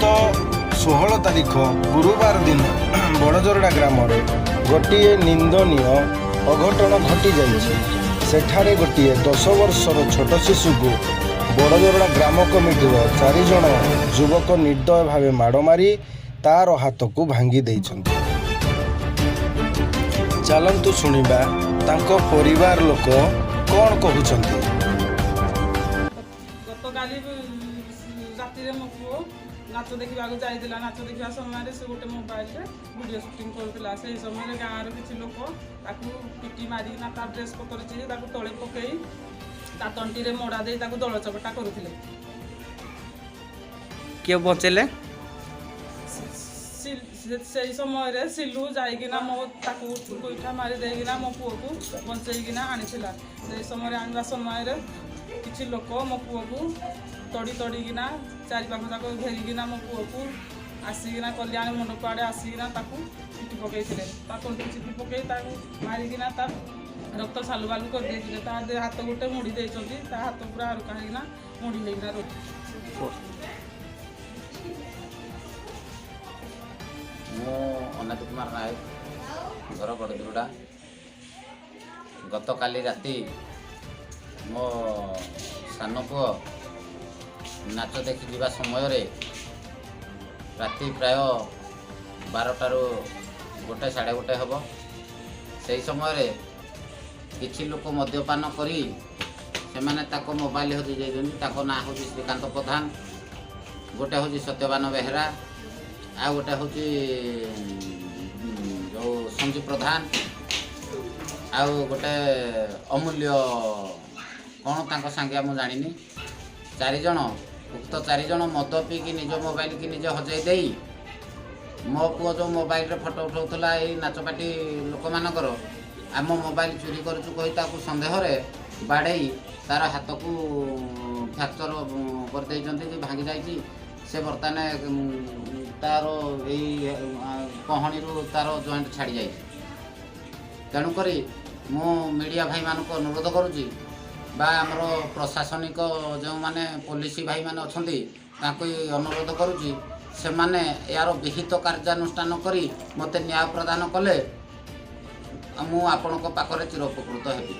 ଗତ 16 ତାରିଖ ଗୁରୁବାର ଦିନ ବଡ଼ଜୋରଡ଼ା ଗ୍ରାମରେ ଗୋଟିଏ ନିନ୍ଦନୀୟ ଅଘଟଣ ଘଟିଯାଇଛି। ସେଠାରେ ଗୋଟିଏ 10 ବର୍ଷର ଛୋଟ ଶିଶୁକୁ ବଡ଼ଜୋରଡ଼ା ଗ୍ରାମ କମିଟିର ଚାରିଜଣ ଯୁବକ ନିର୍ଦ୍ଦୟ ଭାବେ ମାଡ଼ ମାରି ତାର ହାତକୁ ଭାଙ୍ଗି ଦେଇଛନ୍ତି। ଚାଲନ୍ତୁ ଶୁଣିବା ତାଙ୍କ ପରିବାର ଲୋକ କ'ଣ କହୁଛନ୍ତି। ଗତକାଲି ରାତିରେ ମୋ ପୁଅ ନାଚ ଦେଖିବାକୁ ଯାଇଥିଲା। ନାଚ ଦେଖିବା ସମୟରେ ସେ ଗୋଟେ ମୋବାଇଲରେ ଭିଡ଼ିଓ ସୁଟିଂ କରୁଥିଲା। ସେହି ସମୟରେ ଗାଁର କିଛି ଲୋକ ତାକୁ ପିଟି ମାରିକିନା, ତା ଡ୍ରେସ୍ ପତ୍ର ଚିରି, ତାକୁ ତଳେ ପକେଇ, ତା ତଣ୍ଟିରେ ମୋଡ଼ା ଦେଇ ତାକୁ ଦଳ ଚକଟା କରୁଥିଲେ। କିଏ ବଞ୍ଚେଇଲେ? ସେଇ ସମୟରେ ସିଲୁ ଯାଇକିନା ମୋ ତାକୁ ଗୋଇଠା ମାରି ଦେଇକିନା ମୋ ପୁଅକୁ ବଞ୍ଚେଇକିନା ଆଣିଥିଲା। ସେଇ ସମୟରେ ଆଣିବା ସମୟରେ କିଛି ଲୋକ ମୋ ପୁଅକୁ ତଡ଼ି ତଡ଼ିକିନା, ଚାରି ପାଖ ଯାକ ଘେରିକିନା, ମୋ ପୁଅକୁ ଆସିକିନା କଲ୍ୟାଣୀ ମଣ୍ଡପ ଆଡ଼େ ଆସିକିନା ତାକୁ ପିଟି ପକେଇଥିଲେ। ତା ତଣ୍ଟି ଚିପି ପକେଇ, ତାକୁ ମାରିକିନା ତା ରକ୍ତ ସାଲୁବାଲୁ କରିଦେଇଥିଲେ। ତା ଦେହ ହାତ ଗୋଟେ ମୁଡ଼ି ଦେଇଛନ୍ତି। ତା ହାତ ପୁରା ହାଲୁକା ହେଇକିନା ମୁଡ଼ି ହେଇକିନା ରହୁଛି। ମୁଁ ଅନାଦି କୁମାର ନାୟକ, ଘର ବଡ଼ଦୁରୁଡ଼ା। ଗତକାଲି ରାତି ମୋ ସାନ ପୁଅ ନାଚ ଦେଖି ଯିବା ସମୟରେ ରାତି ପ୍ରାୟ 12ଟାରୁ 1, 1:30 ହେବ, ସେହି ସମୟରେ କିଛି ଲୋକ ମଦ୍ୟପାନ କରି ସେମାନେ ତାଙ୍କ ମୋବାଇଲ ହଜେଇ ଯାଇଛନ୍ତି। ତାଙ୍କ ନାଁ ହେଉଛି ଶ୍ରୀକାନ୍ତ ପ୍ରଧାନ, ଗୋଟେ ହେଉଛି ସତ୍ୟବାନ ବେହେରା, ଆଉ ଗୋଟେ ହେଉଛି ଯେଉଁ ସଞ୍ଜୀବ ପ୍ରଧାନ, ଆଉ ଗୋଟେ ଅମୂଲ୍ୟ କ'ଣ ତାଙ୍କ ସାଙ୍ଗିଆ ମୁଁ ଜାଣିନି। ଚାରିଜଣ, ଉକ୍ତ ଚାରିଜଣ ମଦ ପିଇକି ନିଜ ମୋବାଇଲକି ନିଜେ ହଜେଇ ଦେଇ, ମୋ ପୁଅ ଯେଉଁ ମୋବାଇଲରେ ଫଟୋ ଉଠାଉଥିଲା ଏଇ ନାଚପାଟି ଲୋକମାନଙ୍କର, ଆମ ମୋବାଇଲ ଚୋରି କରୁଛୁ କହି ତାକୁ ସନ୍ଦେହରେ ବାଡ଼େଇ ତାର ହାତକୁ ଫ୍ରାକ୍ଚର କରିଦେଇଛନ୍ତି ଯେ ଭାଙ୍ଗି ଯାଇଛି। ସେ ବର୍ତ୍ତମାନ ତାର ଏଇ କହଣିରୁ ତାର ଜଏଣ୍ଟ ଛାଡ଼ି ଯାଇଛି। ତେଣୁକରି ମୁଁ ମିଡ଼ିଆ ଭାଇମାନଙ୍କୁ ଅନୁରୋଧ କରୁଛି ବା ଆମର ପ୍ରଶାସନିକ ଯେଉଁମାନେ ପୋଲିସ ଭାଇମାନେ ଅଛନ୍ତି, ତାଙ୍କୁ ଅନୁରୋଧ କରୁଛି, ସେମାନେ ଏହାର ବିହିତ କାର୍ଯ୍ୟାନୁଷ୍ଠାନ କରି ମୋତେ ନ୍ୟାୟ ପ୍ରଦାନ କଲେ ମୁଁ ଆପଣଙ୍କ ପାଖରେ ଚିରଉପକୃତ ହେବି।